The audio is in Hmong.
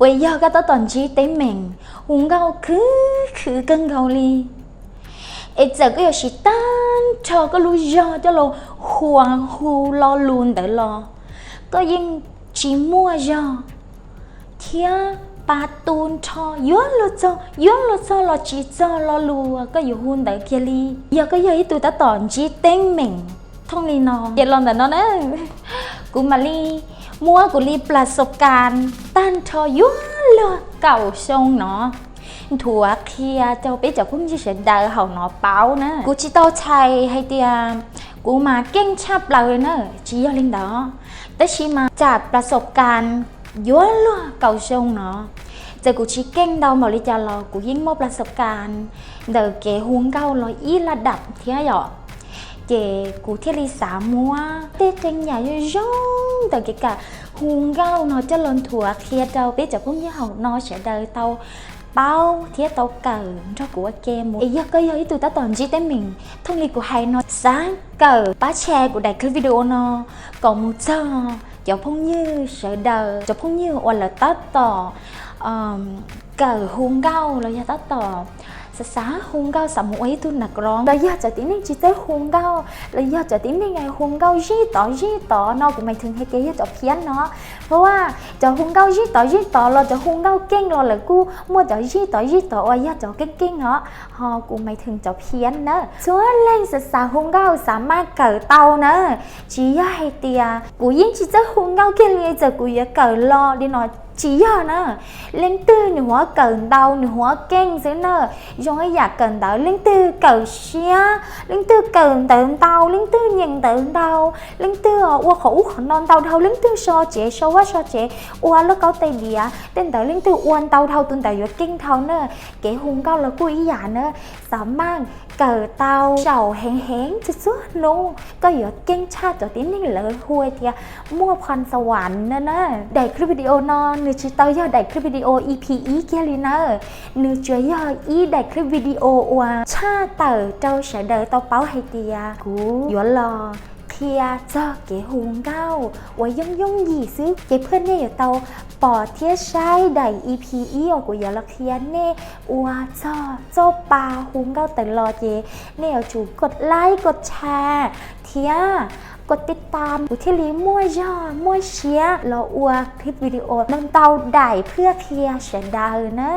Puas yog koj tab tom ntsib teeb meem hu nkauj khwv khwv kawg nkaus li, es txawm koj yuav siv tag nrho koj lub zog coj los hu, hu lo lus ntawd los koj yeej tsis muaj zog thiab pa tu nrho yuav luag txog yuav luag txog los tsis txog lo lus uas koj yuav hu ntawd kiag li? Yog koj yog ib tug tab tom ntsib teeb meem thooj li no, ces los ntawm no na, kuv mam li muab kuv li plas xov kas tag nrho yuav luag kaum xyoo no nthuav qhia rau peb cov phooj ywg sawv daws hauv no paub na. Kuv tsis tau txhais hais tias kuv mas keej tshaj plaws li na, tsis yog li ntawd. Tab sis mas tsam plas xov kas yuav luag kaum xyoo no, txawm kuv tsis keej ntau npaum li cas los kuv yeej muaj plas xov kas ntawm kev hu nkauj los ib laj dam thiab yom. Ces kuv thiaj li xav muab tej qee yam zoo zoo ntawm kev kawm hu nkauj no coj los nthuav qhia rau peb cov phooj ywg hauv no sawv daws tau paub thiab tau kawm nrog kuv ua ke mus. Es yog koj yog ib tug tab tom ntsib teeb meem thooj li kuv hais no, xav kawm pab share kuv daim clip video no kom mus txog cov phooj ywg sawv daws, cov phooj ywg uas lawv tab tom kawm hu nkauj los yog tab tom xav xav hu nkauj, xav mus ua ib tug nas kos los yog cov tib neeg tsis txawj hu nkauj los yog cov tib neeg hu nkauj zij tod zij tod no, kuv mas thwm hais tias yog cov phiab no. Hos cov hu nkauj zij tod zij tod los cov hu nkauj keej los lawv kuj muaj cov zij tod zij tod uas yog cov keej keej os. Hos kuv mas thwm cov phiab na. Txhua leej xav xav hu nkauj xav maj kawm tau na, tsis yog hais tias kuv yeej tsis txawj hu nkauj kiag li txawm kuv yuav kawm los li no, tsis yog na. Leej twg nws hu kawm ntau nws hu keej xwb na. Zoo ib yam kawm ntawv, leej twg kawm siab, leej twg kawm ntawv ntau, leej twg nyeem ntawv ntau, leej twg ua qhov ub qhov no ntau dhau, leej twg so tsev so vaj so tsev, ua lauj kaub tais diav, tej ntawd leej twg ua ntau dhau tus ntawd yuav keej dhau na. Kev hu nkauj los kuj ib yam na, xav maj kawm tau zaum heev heev txhua txhua hnub koj yuav keej tshaj cov tib neeg lawv hu tias muaj phom xas vas na na. Daim clip video no nws tsis tau yog daim clip video E P ib kiag li na, nws tsuas yog ib daim clip video uas tshaj tawm rau sawv daws tau paub hais tias kuv yuav los qhia txog kev hu nkauj uas yooj yooj yim xwb. Ces phaj nej yuav tau pom thiab saib daim E P ib uas kuv yuav los qhia nej ua txog txoj pa hu nkauj tawm los ces nej yuav tsum kos like kos share thiab kos tij tam kuv thiaj li muaj zog muaj siab los ua clip video ntau ntau daim phaj qhia sawv daws na.